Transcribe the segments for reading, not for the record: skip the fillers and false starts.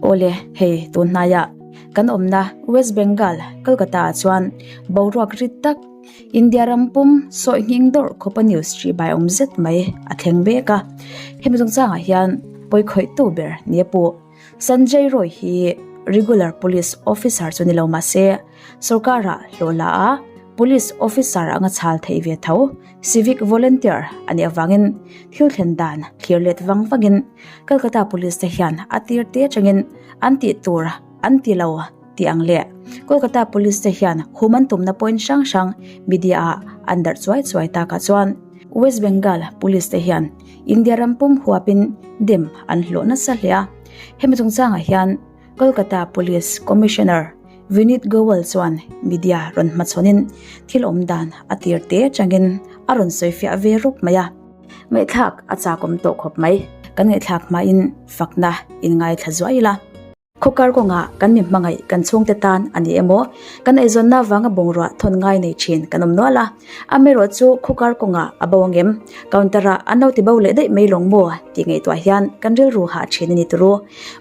Awle, hei tun hnaiah kan awmna West Bengal, Kolkata ah chuan boruak rit tak India ram pum sawi nghing dawrh khawpa news ṭih bai awm zet mai a thleng mek a. Hemi chungchangah hian pawikhawihtu ber ni a puh. Sanjay Roy hi regular police officer chu ni lo mah se sorkarah hlawh la a, police officer anga chhal theih ve tho. Civic volunteer a nih avangin thil thlen dan thlir let vang vangin Kolkata Police te hian a tir te atangin an tih tur an ti lo tih ang leh Kolkata Police te hian hum an tumna point hrang hrang media ah an darh chuai chuai takah chuan West Bengal Police te hian India ram pum huapin dem an hlawh nasa hle a. Hemi chungchangah hian Kolkata Police Commissioner Vineet Goel chuan media rawn hmachhawnin thil awm dan a tir te atangin a rawn sawifiah ve rup mai a. Ngaihthlak a chakawm tawh khawp mai. Kan ngaihthlak hmain fakna inngaithla zuai ila. Khawkar kawngah kan mi hmangaih kan chhungte tan a ni emaw, kan eizawnna vanga bungrua thawn ngai nei thin kan awm nual a. Amaherawhchu khawkar kawngah a bo angem? Counter ah an lo ti bo leh daih mai lawng maw tih ngaihtuah hian kan rilru hah thin a ni turu.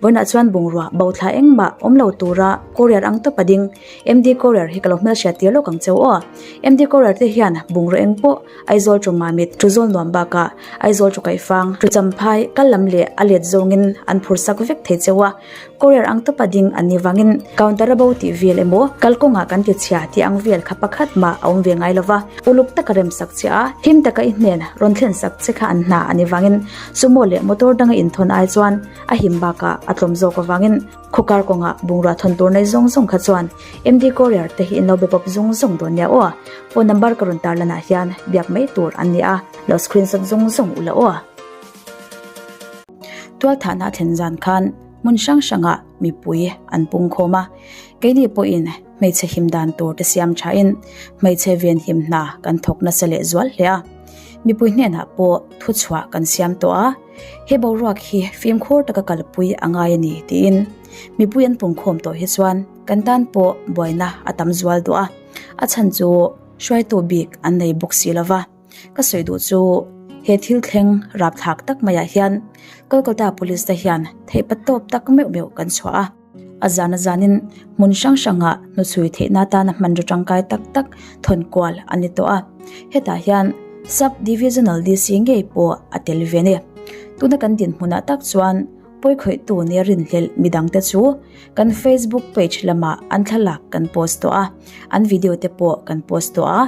Vawiinah chuan bungrua bo thla engmah awm lo tura courier ang tawp a ding. MD courier hi ka lo hmelhriat tir lawk ang cheu aw. MD courier te hian bungrua eng pawh Aizawl chu Mamit, chu zawl nuam bakah Aizawl chu Kaihfang, chu Champhai, kal lam leh a let zawngin an phur sak vek thei cheu a. Courier ang tawpa ding an ni vangin counter a bo tih vel emaw kalkawngah kan ti chhia tih ang vel kha pakhat mah a awm ve ngai lova, uluk taka rem sak che a, him taka i hnen rawn thlen sak che kha an hna a ni vangin sumo leh motor danga inthawn ai chuan a him bakah a tlawm zawk avangin Khawkar kawngah bungrua thawn tur nei zawng zawng kha chuan MD Courier te hi in lo be pawp zung zung dawn nia aw. Phone number ka rawn tar lanah hian biak mai tur an ni a, lo screenshot zung zung ula aw. Tualthahna a thlen zan khan hmun hrang hrangah mipui an pung khawm a, keini pawhin hmeichhe him dan tur te siam thain hmeichhe ven him hna kan thawk nasa leh zual hle a. Mipui hnenah pawh thuchhuah kan siam tawh a, he boruak hi fimkhur taka kalpui a ngai a ni tiin mipui an pungkhawm tawh hi chuan kan tan pawh buaina a tam zual duh a, a chhan chu hruaitu bik an nei bawk si lova. Ka sawi duh chu he thil thleng rapthlak tak maiah hian Kolkata Police te hian theihpa tawp tak meuh meuh kan chhuah a. A zan a zanin hmun hrang hrangah hnuchhui theihna atana hmanraw tangkai tak tak thawn kual a ni tawh a. Hetah hian Sub Divisional DC ngei pawh a tel ve a ni. Tuna kan dinhmunah tak chuan pawikhawihtu nia rinhlelh midangte chu kan Facebook page lamah an thlalak kan post tawh a, an video te pawh kan post tawh a.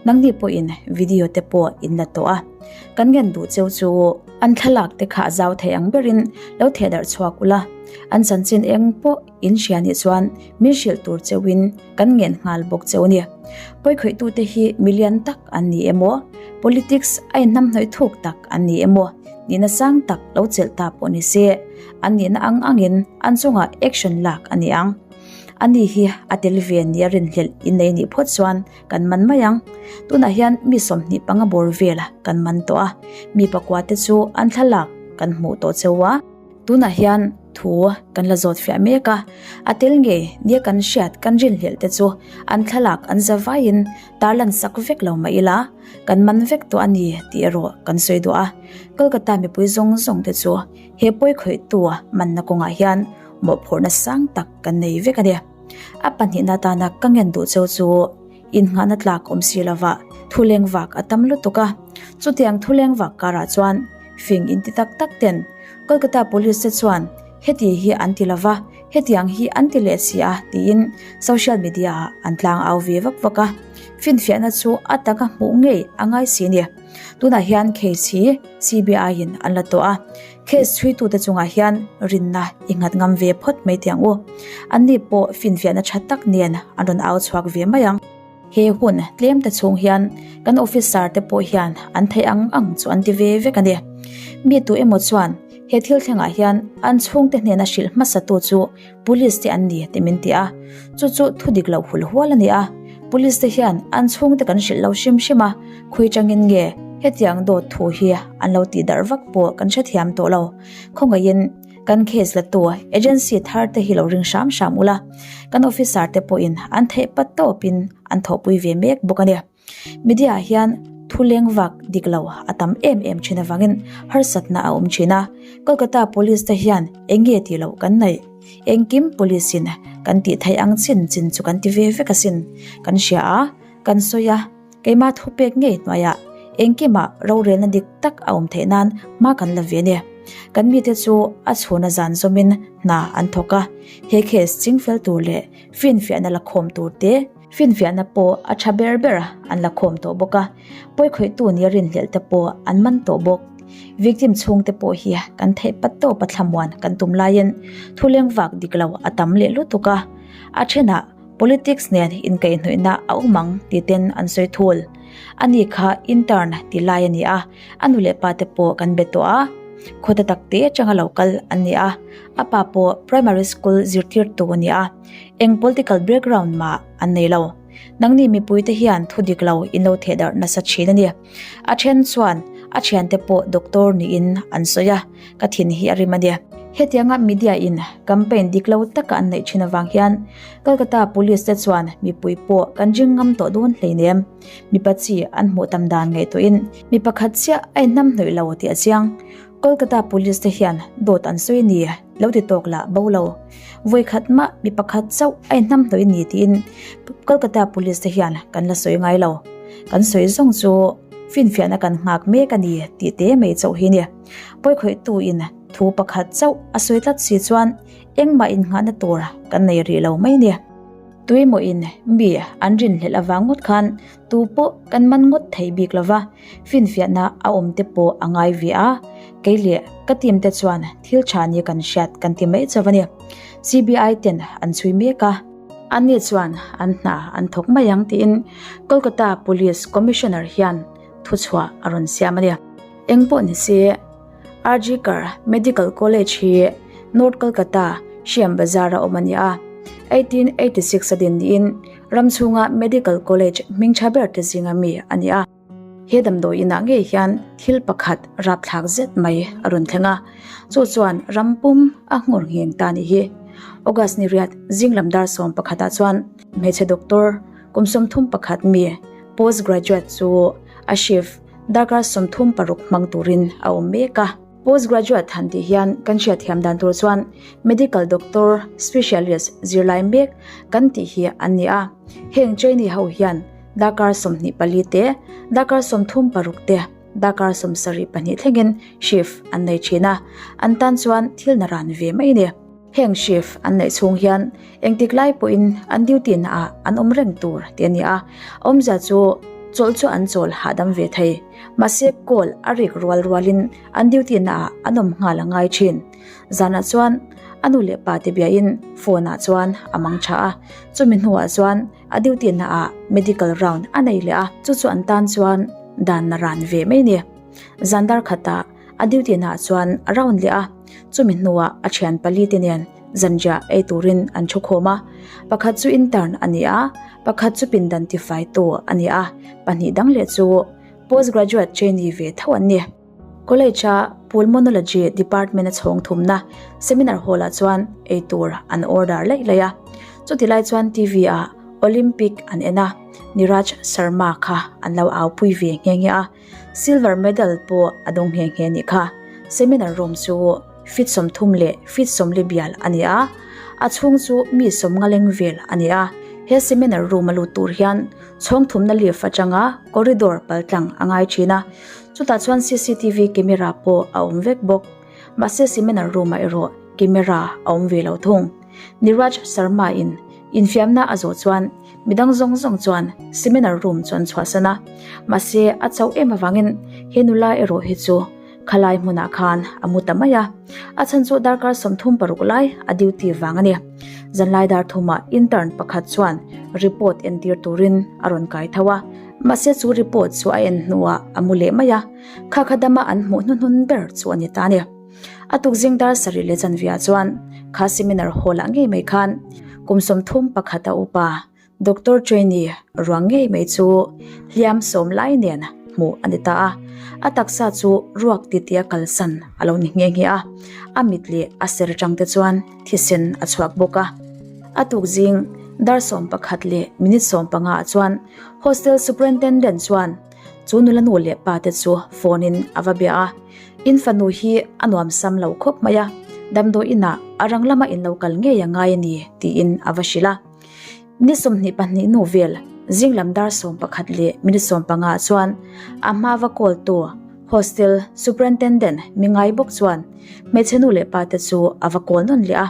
Nangni pawhin video te pawh in la tawh a, kan ngen duh cheu chu an thlalak te kha a zau thei ang berin lo theh darh chhuak ula, an chanchin eng pawh in hria nih chuan min hrilh tur cheuhin kan ngen nghal bawk cheu a ni. Pawikhawihtu te hi milian tak an ni emaw, politics a inhnamhnawih thuk tak an ni emaw, nihna sang tak lo chelh ta pawh ni se, an nihna ang angin an chungah action lak a ni ang. Ani hi a tel ve nia rinhlelh innei nih phawt chuan Kan man mai ang. Tunah hian mi 25 bawr vel kan man tawh a, mi pakua te chu an thlalak kan hmuh tawh cheu a. Tunah hian thu kan la zawt fiah mek a, a tel ngei nia kan hriat kan rinhlelh te chu an thlalak an za vaiin tarlan sak vek lo mah ila, kan man vek tawh a ni tih erawh kan sawi duh a. Kolkata mipui zawng zawng te chu he pawikhawihtu manna kawngah hian mawhphurhna sang tak kan nei vek a ni. A pahnihna atana ka ngen duh cheu chu innghahna tlak awm si lova thuleng vak a tam lutuk a. Chutiang thuleng vak karah chuan fing inti tak tak ten Kolkata Police te chuan heti hi an ti lova, hetiang hi an ti leh si a tiin social media ah an tlang au ve vak vak a. Finfiahna chu a taka hmuh ngei a ngai si a ni. Tunah hian case hi CBI in an la tawh a. Case chhuitute chungah hian rinna i nghat ngam ve phawt mai tih ang u. Anni pawh finfiahna tha tak nen an rawn au chhuak ve mai ang. He hun tlem ta chhung hian kan officer te pawh hian an theih ang ang chu an ti ve vek a ni. Mi tu emaw chuan he thil thlengah hian an chhungte hnena hrilh hmasatu chu Police te an ni tih min ti a, chu chu thu dik loh hul hual a ni a. Police te hian an chhungte kan hrilh lo hrim hrim a, khawi tangin nge hetiang dawt thu hi an lo tih darh vak pawh kan hrethiam tawh lo. Khawngaihin kan case la tu agency thar te hi lo ring hram hram ula, kan officer te pawhin an theih pat tawpin an thawhpui ve mek bawk a ni. Media ah hian thu leng vak dik lo a tam em em thin avangin harsatna a awm thin a, Kolkata Police te hian eng nge tih loh kan neih? Engkim police in kan tih theih ang chin chin chu kan ti ve vek asin. Kan hria a, kan sawi a, keimah thupek ngei hnuaiah engkimah rorelna dik tak a awm theih nan hma kan la ve a ni. Kan mite chu a chhuna zan zawmin hna an thawk a, he case chingfel tur leh finfiahna la khawm tur te, Finfiahna pawh a tha ber ber an la khawm tawh bawk a, pawikhawihtu nia rinhlelh te pawh an man tawh bawk. Victim chhungte pawh hi kan theih pat tawp a thlamuan kan tum laiin thu leng vak dik lo a tam leh lutuk a, a thenah politics nen inkaihhnawihna a awm ang ti ten an sawi thul. Ani kha intern ti lai a ni a, a nu leh pa te pawh kan be tawh a, khawte tak te atanga lo kal an ni a, a pa pawh primary school zirtirtu a ni a. Eng political background mah an nei lo. Nangni mipuite hian thu dik lo in lo theh darh nasa thin a ni. A then chuan a thiante pawh doctor niin an sawi a, ka thin hi a rim a ni. Hetianga media in campaign dik lo taka an neih thin avang hian Kolkata police te chuan mipui pawh kan ring ngam tawh dawn hleinem. Mipa chi an hmuh tam dan ngaihtuahin mi pakhat chiah a inhnamhnawih lo tih a chiang. Kolkata police te hian dawt an sawi ni lo ti tawk lah bo lo. Vawi khat mah mi pakhat chauh a inhnamhnawih ni tiin Kolkata police te hian kan la sawi ngai lo. Kan sawi zawng chu finfiahna kan nghak mek a ni tih te mai chauh hi ni. Pawikhawihtu in thu pakhat chauh a sawi tlat si chuan engmah innghahna tur kan nei rih lo mai ni. Tuimaw-in mi an rinhlelh avang ngawt khan tu pawh kan man ngawt thei bik lo va, finfiahna a awm te pawh a ngai ve a, kei leh ka team te chuan thil tha ni kan hriat kan ti mai chauh a ni. CBI ten an chhui mek a, anni chuan an hna an thawk mai ang tiin Kolkata Police Commissioner hian thuchhuah a rawn siam a ni. Eng pawh ni se. RG Kar Medical College hi North Kolkata, Shyam Bazar-a awm a ni a. 1886 a din niin ram chhunga medical college hming tha ber te zinga mi a ni a. He damdawi inah ngei hian thil pakhat rapthlak zet mai a rawn thleng a, chu chuan ram pum a nghawr ngheng ta a nih hi. August ni riat zinglam dar sawm pakhatah chuan hmeichhe doctor kum 31 mi post graduate chu a shift Darkar 36 hmang turin a awm mek a. Post graduate han tih hian kan hriatthiam dan tur chuan medical doctor specialist zirlai mek kan tih hi an ni a. Heng trainee ho hian darkar 24 te, darkar 36 te, darkar 72 thlengin shift an nei thin a, an tan chuan thil naran ve mai a ni. Heng shift an neih chhung hian engtik lai pawhin an duty naah an awm reng tur tih a ni a, awmzia chu chawlh chu an chawl hahdam ve thei. Mahse call a rik rual rualin an duty naah an awm nghal a ngai thin. Zanah chuan a nu leh pa te biain phone ah chuan a mang tha a, chumi hnuah chuan a duty naah medical round a nei leh a, chu chu an tan chuan dan na ran ve mai a ni. Zan dar khatah A duty naah chuan a round leh a, chumi hnuah a thian pali te nen zanriah ei turin an thu khawm a. Pakhat chu intern a ni a, pakhat chu pindan tifaitu a ni a, pahnih dang leh chu postgraduate trainee ve tho an ni. College-a Pulmonology department-a chhawng thumna seminar hall-ah chuan ei tur an order laih laih a. Chutilai chuan TV-ah Olympic an en a, Niraj Sharma kha an lo aupui ve nghe nghe a. Silver medal pawh a dawng nghe nghe nih kha. Seminar room chu feet 30 leh feet 40 bial a ni a, a chhung chu mi 50 leng vel a ni a. He seminar room a lut tur hian chhawng thumna lift atanga corridor paltlang a ngai thin a, chutah chuan cctv camera pawh a awm vek bawk. Mahse seminar room ah erawh camera a awm ve lo thung. Niraj Sharma in infiamna a zawh chuan midang zawng zawng chuan seminar room chu an chhuahsan a, mahse a chauh em avangin he nula erawh hi chu khalai hmunah khan a mu ta mai a, a chhan chu darkar 36 lai a duty vang a ni. Zanlai dar thumah intern pakhat chuan report entir turin a rawn kai tho a, mahse chu report chu a en hnuah a mu leh mai a, kha kha dama an hmuh hnuhnun ber chu a ni ta a ni. A tukzing dar sarih leh chanviah chuan kha seminar hall ah ngei mai khan kum 31 a upa Doctor Trainee ruang ngei mai chu hliam sawm lai nen hmuh a ni ta a. A taksa chu ruak titi a kalsan a lo ni nghe nghe a, a mit leh a ser atang te chuan thisen a chhuak bawk a. A tukzing dar 11 leh minute 15 ah chuan hostel superintendent chuan chu nula nu leh pa te chu phone in a va bia a. In fanu hi a nuam sam lo khawp mai a. Damdawi inah a rang lama in lo kal ngei a ngai a ni, tiin a va hrilh a. Ni 22 hnu vel zing lam dar 11 leh minute 15 ah chuan a hma va call tu hostel superintendent mi ngai bawk chuan hmeichhe nu leh pa te chu a va call nawn leh a.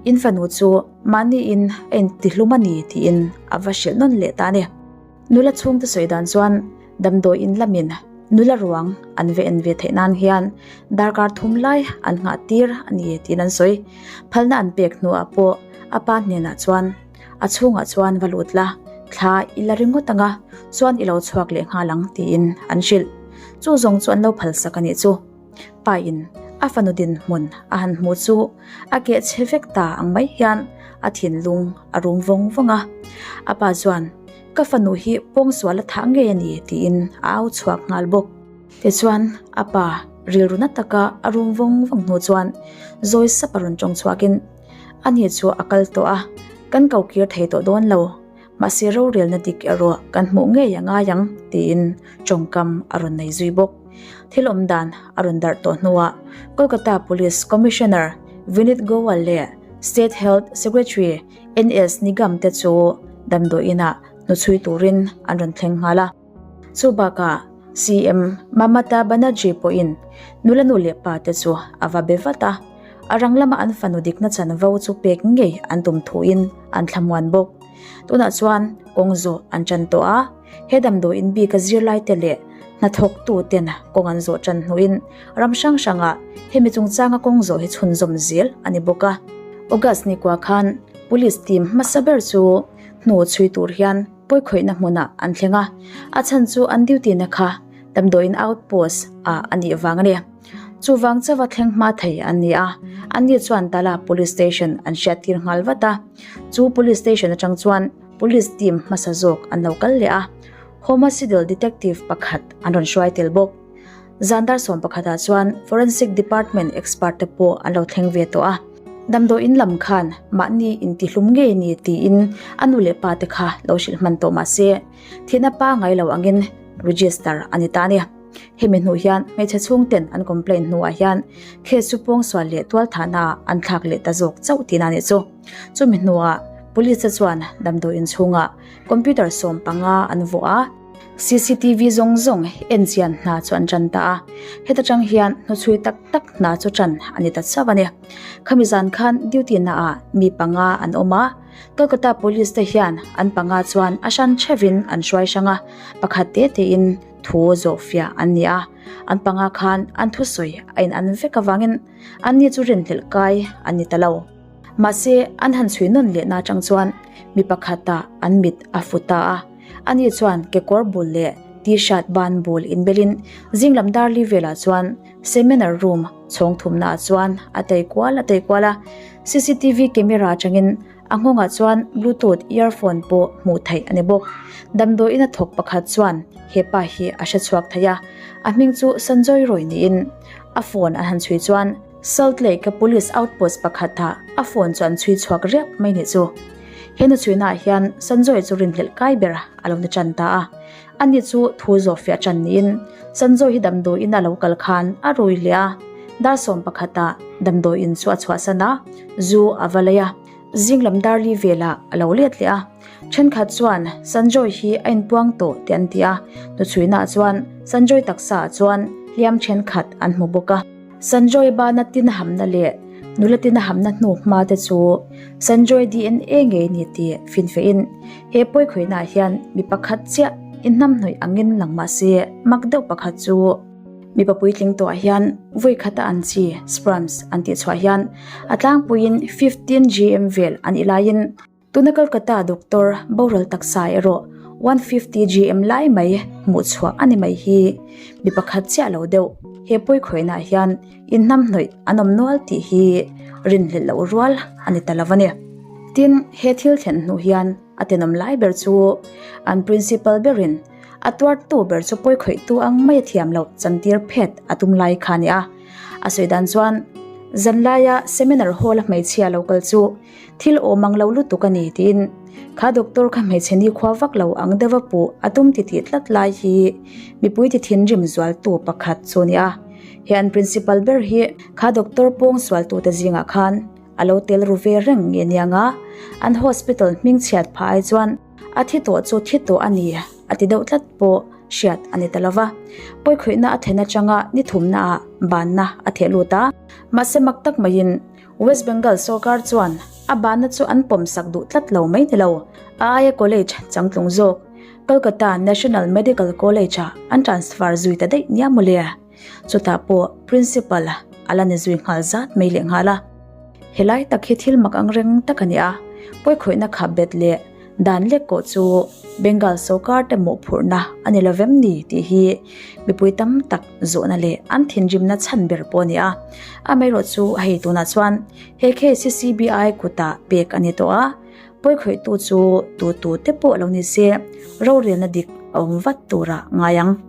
In fanu chu mahni in a intihlum a ni tiin a va hrilh nawn leh ta a ni. Nula chhungte sawi dan chuan damdawi in lamin nula ruang an ve en ve theih nan hian darkar thum lai an nghah tir a ni tiin an sawi. Phalna an pek hnuah pawh a pa hnenah chuan a chhungah chuan va lut la, thla i la ringawt ang a, chuan i lo chhuak leh nghal ang tiin an hrilh. Chu zawng chu an lo phalsak a nih chu. Pa in a fanu dinhmun a han hmuh chu a keh chhe vek ta ang mai hian a thinlung a rum vawng vawng a. A pa chuan, Ka fanu hi pawngsual a thah ngei a ni tiin a au chhuak nghal bawk. Tichuan a pa rilru na taka a rum vawng vawng hnu chuan zawi sap a rawn tawng chhuakin, Ani chu a kal tawh a, kan ko kir thei tawh dawn lo. Mahse rorelna dik erawh kan hmuh ngei a ngai ang tiin tawngkam a rawn nei zui bawk. Thil awm dan a rawn darh tawh hnuah Kolkata Police Commissioner Vinit Goel leh State Health Secretary NS Nigam te chu damdawi inah hnuchhui turin an rawn thleng nghal a. Chu bakah CM Mamata Banerjee pawhin nula nu leh pa te chu a va be vat a, a rang lama an fanu dikna chanvo chu pek ngei an tum thuin an thlamuan bawk. Tunah chuan kawng zawh an tan tawh a, he damdawiin bika zirlaite leh hnathawktu ten kawng an zawh tan hnuin ram hrang hrangah hemi chungchanga kawng zawh hi chhunzawm zel a ni bawk a. August ni kua khan Police team hmasa ber chu hnu chhui tur hian pawikhawihna hmunah an thleng a, a chhan chu an duty na kha damdawiin outpost ah a nih vang a ni. Chuvang chauha thleng hma thei an ni a, anni chuan Tala Police Station an hriattir nghal vat a. Chu Police Station atang chuan Police team hmasa zawk an lo kal leh a, Homicidal Detective pakhat an rawn hruai tel bawk. Zan dar 11 ah chuan Forensic Department expert te pawh an lo thleng ve tawh a. Damdawiin lam khan mahni intihlum ngei ni tiin a nu leh pa te kha lo hrilh hman tawh mah se, thihna pangai lo angin register a ni ta a ni. Hemi hnu hian hmeichhe chhungten an complaint hnuah hian case chu pawngsual leh tualthahna ah an thlak leh ta zawk chauh tihna a nih chu. Chumi hnuah police te chuan damdawiin chhungah computer 15 an vuah a, CCTV zawng zawng en chian hna chu an tan ta a, heta tang hian hnuchhui tak tak hna chu tan a ni ta chauh a ni. Khami zan khan duty naah mi panga an awm a, Kolkata Police te hian an panga chuan a hran theuhin an hruai hrang a, pakhat te tein thu zawh fiah an ni a, an panga khan an thusawi a in an vek avangin anni chu rinhlelh kai an ni ta lo. Mahse an han chhui nawn lehna atang chuan mi pakhatah an mit a fu ta a. Ani chuan kekawr bul leh t-shirt ban bul inbelin zing lam darli velah chuan seminar room chhawng thumnaah chuan a tei kual a tei kual a. Cctv camera atangin a nghawngah chuan bluetooth earphone pawh hmuh theih a ni bawk. Damdawiin a thawk pakhat chuan he pa hi a hre chhuak thei a, a hming chu Sanjoy Roy niin a phone an han chhui chuan Salt Lake-a police outpost pakhatah a phone chu an chhui chhuak riap mai nih chu. He nu chhuinaah hian Sanjoy chu rinhlelh kai ber a lo ni tan ta a. Ani chu thu zawh fiah tan niin Sanjoy hi damdawiin a lo kal khan a rui hle a. Dar 11 ah damdawiin chu a chhuahsan a, zu a va lei a. Zing lam dar li velah a lo let leh a. Thenkhat chuan Sanjoy hi a inpuang tawh tih an ti a. Nu chhuinaah chuan Sanjoy taksaah chuan hliam thenkhat an hmu bawk a. Sanjoy bana tin hamna leh nula tin hamna hnu hma te chu Sanjoy DNA ngei ni tih finfehin he pawikhawihnaah hian mi pakhat chiah inhnamhnawih angin lang mah se mak deuh pakhat chu mipa puitling tawhah hian vawi khata an chi sperms an tih chhuah hian a tlangpuiin 15 gm vel an i laiin Tuna Kolkata doctor boral taksa erawh 150 gm lai mai hmuh chhuah a ni mai hi mi pakhat chiah lo deuh. He pawikhawihnaah hian inhnamhnawih an awm nual tih hi rinhlelh loh rual a ni ta lo a ni. Tin, he thil thlen hnu hian a tenawm lai ber chu an principal berin a tuartu ber chu pawikhawihtu ang mai a thiam loh chantir phet a tum lai kha a ni a. A sawi dan chuan zanlaia seminar hall a hmeichhia lo kal chu Thil awm ang lo lutuk a ni tiin kha doctor kha hmeichhe nikhua vak lo ang deuha puh a tum titih tlat lai hi mipui ti thinrim zualtu pakhat chu a ni a. He an principal ber hi kha doctor pawngsualtute zingah khan a lo tel ru ve reng nge niang a, an hospital hming chhiat phah ai chuan a thi tawh chu thi tawh a ni a ti deuh tlat pawh hriat a ni ta lo va. Pawikhawihna a then atanga ni thumnaah banna a theh lut a, mahse mak tak maiin West Bengal sorkar chuan a banna chu an pawmsak duh tlat lo mai ni lo, a aia college changtlung zawk Kolkata National Medical College-ah an transfer zui ta daih nia mawle. Chutah pawh Principal a la ni zui nghal zat mai leh nghal a. Helai tak hi thil mak ang reng tak a ni a, pawikhawihna khap bet leh dan lek kawh chu Bengal sorkar te mawhphurhna a ni lovem ni tih hi mipui tam tak zawhna leh an thinrimna chhan ber pawh a ni a. Amaherawh chu hei tunah chuan he case hi CBI kutah pek a ni tawh a, pawikhawihtu chu tu tu te pawh lo ni se rorelna dik a awm vat turah ngai ang.